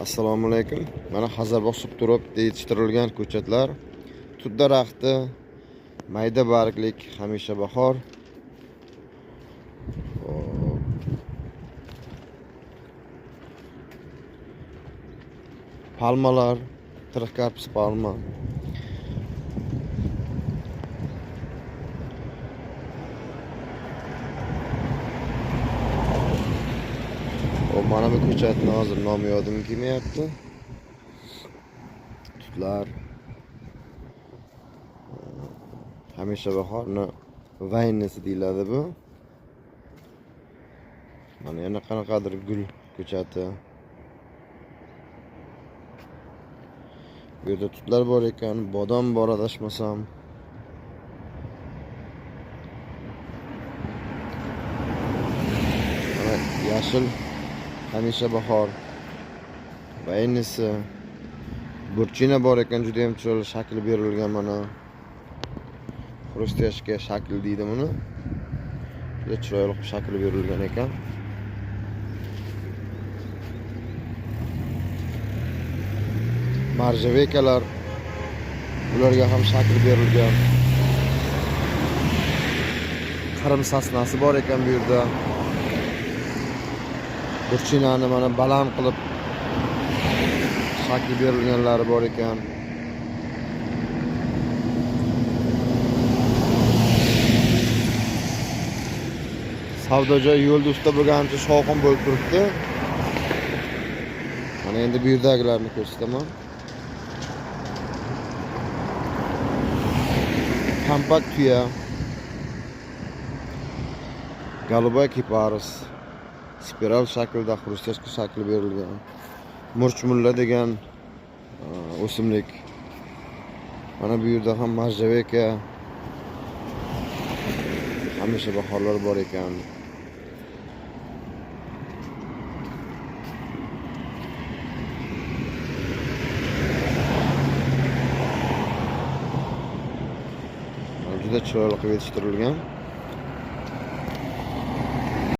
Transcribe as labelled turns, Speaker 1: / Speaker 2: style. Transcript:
Speaker 1: Assalomu alaykum. Mana Xazarbog' subtrop yetishtirilgan ko'chatlar. Tut daraxti, mayda barglik, hamisha bahor. Palmalar, Trixkarpus palma. Mana bu ko'chatni hozir nomi yodimga kelmayapti. Tutlar. Hamisha bahorni vaynisi deyiladi bu. Mana yana qanaqadir gul ko'chati. Bu yerda tutlar bor ekan, bodom bor adashmasam. Mana yashil hamisha bahor vaynisi, burchina bor ekan, juda ham chiroyli shakl berilgan mana. Xrustяшка shakl deydi buni. Juda chiroyli qilib shakl berilgan ekan. Marjavekalar, ularga ham shakl berilgan. Qarim sasnasi bor ekan bu yerda. Burchinani mana baland qilib shakl berilganlari bor ekan. Savdo joyi yo'lda ustida bo'lganicha shovqin bo'lib turibdi. Mana endi bu yerdagilarni ko'rsataman. Kompakt tuya, Голубой kiparis, spiral shaklda xrustяшка shakli berilgan. Murchmulla degan o'simlik. Mana bu yerda ham marjaveka, hamisha bahorlar bor ekan. Juda chiroyli qilib yetishtirilgan.